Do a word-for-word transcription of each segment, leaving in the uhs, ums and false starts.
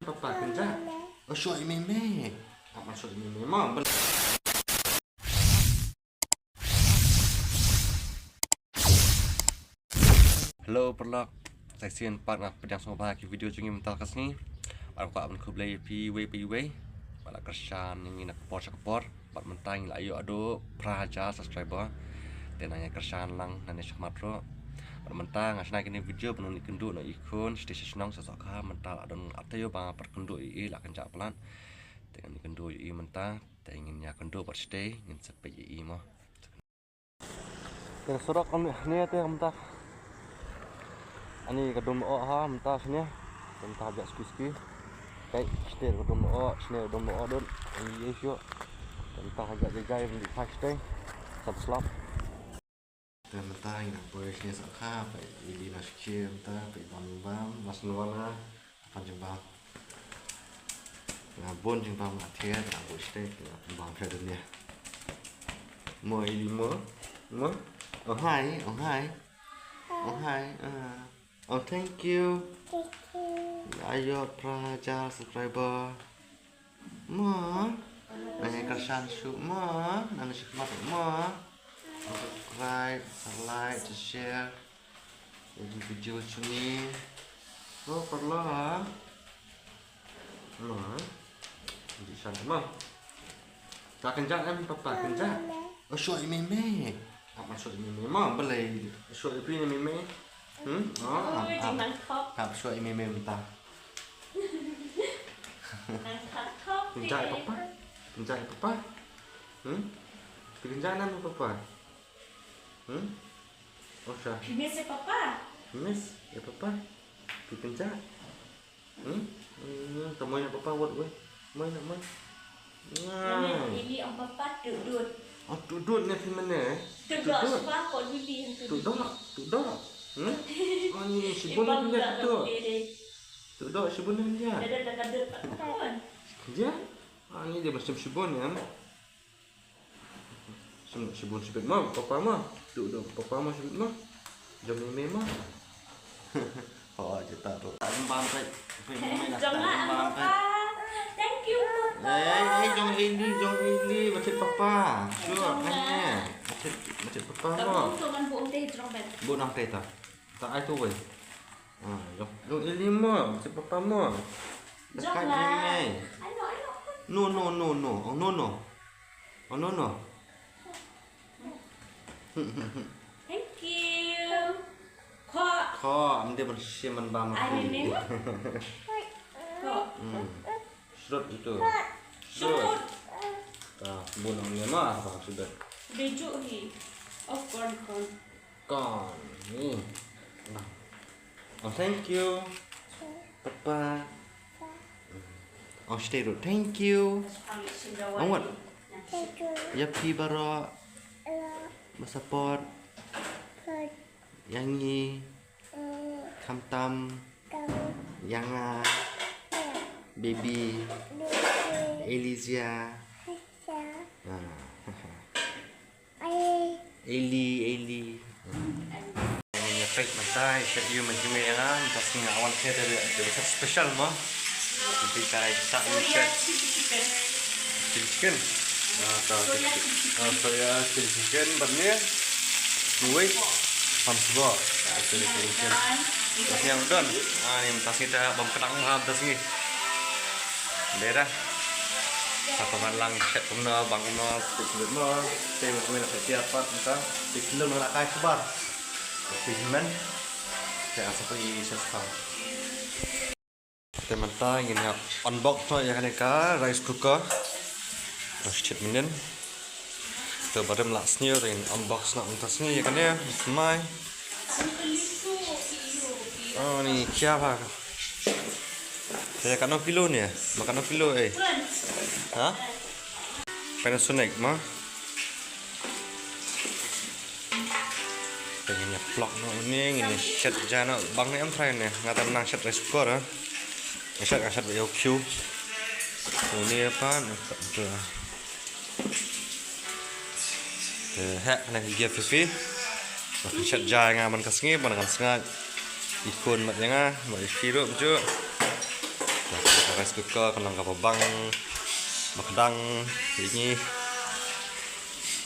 Papa kynjah. Oh, shuwa ïa i mei mei. Papa shuwa ïa i mei mei mo. Hello paralok. Sa shisien pat nga pdiang sngewbha ïa ki video jong ngi mynta ka sngi. Bad nga kwah ban khublei ïa phi iwei pa iwei ba la kyrshan ïa ngi na ka por sha ka por. Bad mynta ngi la ïoh haduh phra hajar subscriber. Te nang ïa kyrshan lang nangne shakhmat ruh. Bad mynta nga shna kine video ban ïakynduh noh ïa i khun shatei sha shnong sha Sohkha, mynta la don artaïew ba nga pat kynduh ïa i, la kynjah palat. Te ngan ïakynduh ïa i mynta. Te ngin ïakynduh bad shatei ngin sa peit ïa i mo. Te surok kane te mynta. Ani ka dum o ha mynta shane. Te mynta ka jaka ski ski. Kai shatei ka dum o, shane ka dum o dun. Ani ye shu. Te mynta ka jaka jai mynta ka shatei. Sab slap. Te mynta ïa na boy shane sa kha, peit ili na shki mynta, peit bam bam, mas nwana. Pan jingbam. Nga bun jingbam nga thied, nga bun stek, nga bam sha dunia. Mo ili mo? Mo? Oh hai, oh hai. Oh hai. Ah. Oh thank you. Thank you. Ayo phra hajar subscriber. Mo. Nang ïa kyrshan shuh mo. Nang ïa shuh mo. Subscribe, like, share. Ïa ki video jong ngi. Mo paralok. Mo. Ji san mo. Ta kynjah em papa kynjah. Oh shuwa ïa i mei mei. Papa shuwa ïa i mei mei mo balei. Shuwa ïa phi ïa i mei mei. Hmm? Oh, oh, ah, ah. Papa shuwa ïa i mei mei mynta. Kynjah ïa papa. Kynjah ïa papa. Hmm? Phi kynjah em ïa papa. Hmm? Oh sha. Phi miss ïa papa? Phi miss ïa papa? Phi kynjah? Hmm? Hmm, to moi na papa wat wei. Moi na moi. Nah. Ini ong papa dudut. Oh, dudut ne phi mane? Dudut. Dudut. Spa ko dudi yang dudut. Dudut, dudut. Hmm? Oh, ni shibun dia dudut. Dudut shibun dia. Dudut, dudut, dudut. Dia? Ah, ni dia macam shibun ya. Shibun shibit mo, papa mo. Duk duk papa mo shibit mo. Jom mei mei mo. Ho, jeta tu. Tak lembam pek. Pek mei mei nak tak lembam pek. Thank you papa. Eh, eh, jong ili, jong ili, macet papa. Sure, eh. Macet, macet papa mo. Bu nang teh ta. Tak ai tu wei. Ah, jong, jong ili mo, macet papa mo. Dekat mei mei. No, no, no, no. Oh, no, no. Oh, no, no. Thank you. Kho. Kho, mende ban shim ban bam. Ai, mende. Kho. Hmm. Shrut itu. Shrut. Shrut. Ta, bun ang ne ma, bang shrut. Bejuk hi. Oh, kon, kon. Kon. Ni. Nah. Oh, thank you. Papa. Oh, stay ruh. Thank you. Oh, what? Thank you. Ïa phi baroh. Ba support. Ïa ngi. Khamtam. Ïa nga. Baby. Elysia. Ah. Eli, Eli. Ngin ïa peit mynta, ïa shet ïa u ma jingmei ïa nga, mynta sngi nga wan peit da, da ka special mo. Mynta ka ïa shet. Chili chicken. Ah, ta, ah, soya chili chicken, bad ni. Wei. Pam sbo. Chili chicken. Bad ni ang don. Ah, ni mynta sngi ta bam khnang ha mynta sngi. Dei da. Sa ka ban lang shet kumno, bang kumno, shet kumno. Te mynta mynta ka tiar pat mynta. Te khlem na kai sabar. Te men. Te asa phi shet sa. Te mynta ngin ïa unbox noh ïa kane ka rice cooker. Shet mynnin. Te ba dei la sniew te ngin unbox noh mynta sngi ïa kane. Mai. Oh, ni kia ba. Te katno kilo ni? Ba katno kilo eh? Ha? Panasonic ma. Te ngin ïa plug noh une, ngin ïa shet ja noh, bang ne em trai ne. Nga tam nang shet rice cooker ha. Nga shet, nga shet ba ïa u khiew. Une pa ne. Te heh, kane ka gear fifi. Ba kan shet ja ïa nga man ka sngi, man kan sngaid. Ki khun mat ïa nga, mat ïa ki ruh ju. Ka rice cooker ka nang kaba bang, ba kdang ïa ngi.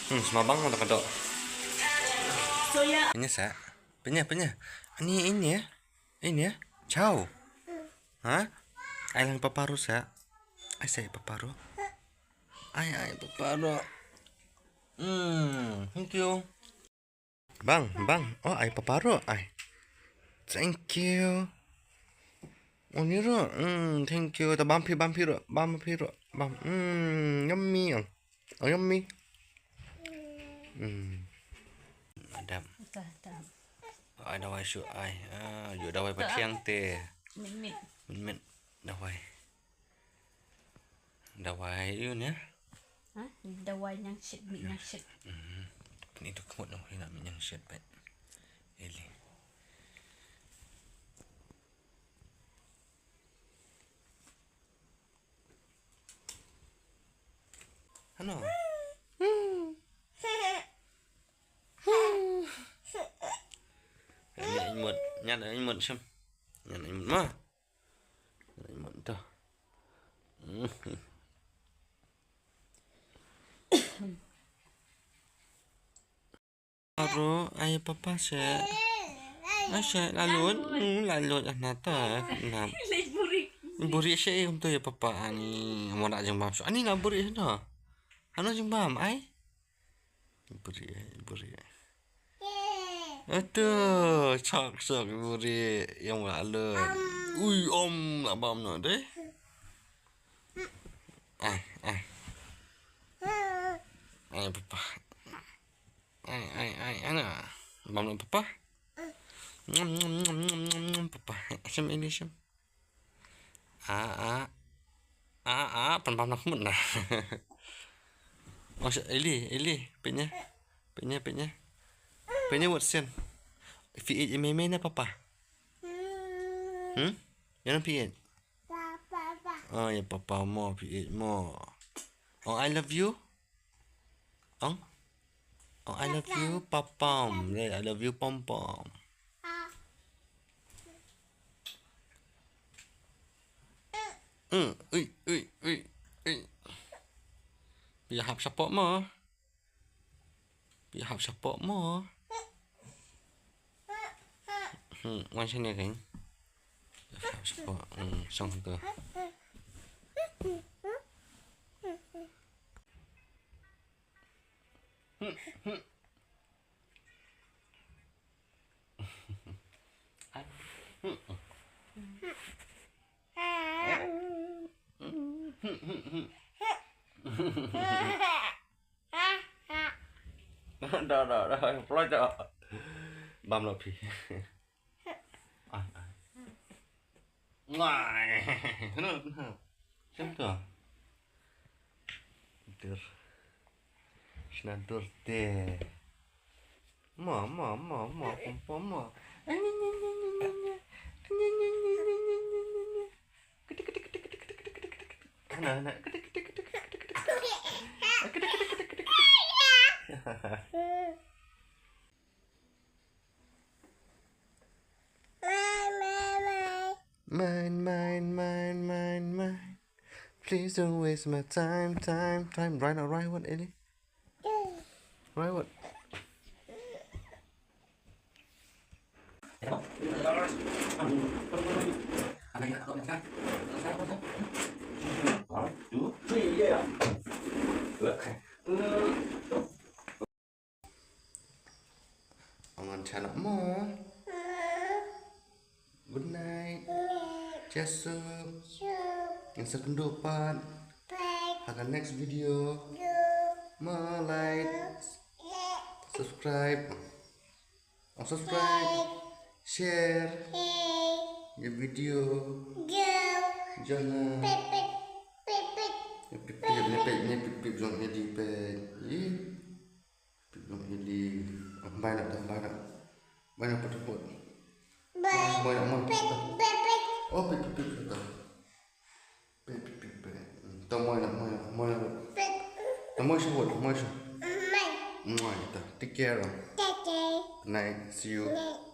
Hmm, sma bang da ka doh. Pynïa sa. Pynïa, pynïa. Ani ini ya. Ini ya. Ciao. Ha? Ai lang papa ruh sa. Ai sa papa ruh. Ai ai papa ruh. Hmm, thank you. Bang, bang. Oh, ai papa ruh, ai. Thank you. Oh, ni ruh. Hmm, thank you. Ta bam phi, bam phi ruh, bam phi ruh. Bam. Hmm, yummy. Oh, yummy. Hmm. Madam. Ai dawai shu ai. Ah, yu dawai pathiang te. Mit mit. Mit mit. Dawai. Dawai ïa u ne? Ha? Dawai ñiangshit, mih ñiangshit. Hmm. Ni tu kemut dong, ni nak mih ñiangshit pet. Eli. Hano? Ñian mut, ñian mut shim. Ñian mut ma. Ñian mut tu. Aro ai papa se. Ai se lalut. Hmm, lalut ah nata. Na. Buri se um tu ya papa ani. Mo nak jingbam. Ani na buri se tu. Ano jingbam ai. Buri, buri. Atu, chak chak buri yang lalut. Ui om nak bam no deh. Ai ai. Ai papa. Ai ai ai ana. Bam no papa. Ngam ngam ngam ngam ngam ngam papa. Shim ini shim. A a a a pan bam na khmut na. Oh, Eli, Eli, penya, penya, penya, penya wat sen. Fi ej meme na papa. Hmm? Yang fi ej. Oh ya papa mo, fi ej mo. Oh, I love you. Ong? Oh, I love you, Papam. Right, I love you, Pom Pom. Hmm, ui, ui, ui, ui. Phi hap shapoh mo. Phi hap shapoh mo. Hmm, wan shane kan. Phi hap shapoh. Hmm, shong tu. Dah, dah, dah, yang pelajar. Bam lah pi. Ai, ai. Ngai. Kena, kena. Siapa tu? Dur. Shna dur deh. Ma, ma, ma, ma, pom, pom, ma. Ani, ni, ni, ni, ni, ni. Ani, ni, ni, ni, ni, ni, ni, ni. Kete, kete, kete, kete. Ana, ana. Kete, kete, kete, kete, kete. Kete, kete, kete, kete, kete. Mine, mine, mine, mine, mine. Please don't waste my time, time, time. Right, right, what, Ellie? Right, what? One, two, three, yeah. Ngan sa ïa noh mo. Good night. Cheers. Ngin sa ïakynduh pat ha ka next video. Mo, like, subscribe. Oh, subscribe. Share. Ïa video. Jangan. Pip pip, pip pip, pip pip, pip pip, jong ïa di pip. Ih. Pip jong ïa di. Bai na, bai na. Bai na put put. Bai na mo. Pip pip pip. Oh, pip pip pip. Pip pip pip. Ta mo na, mo na, mo na. Pip. Ta mo shu, mo shu. Mo. Mo ta. Take care. Take care. Night. See you. Night.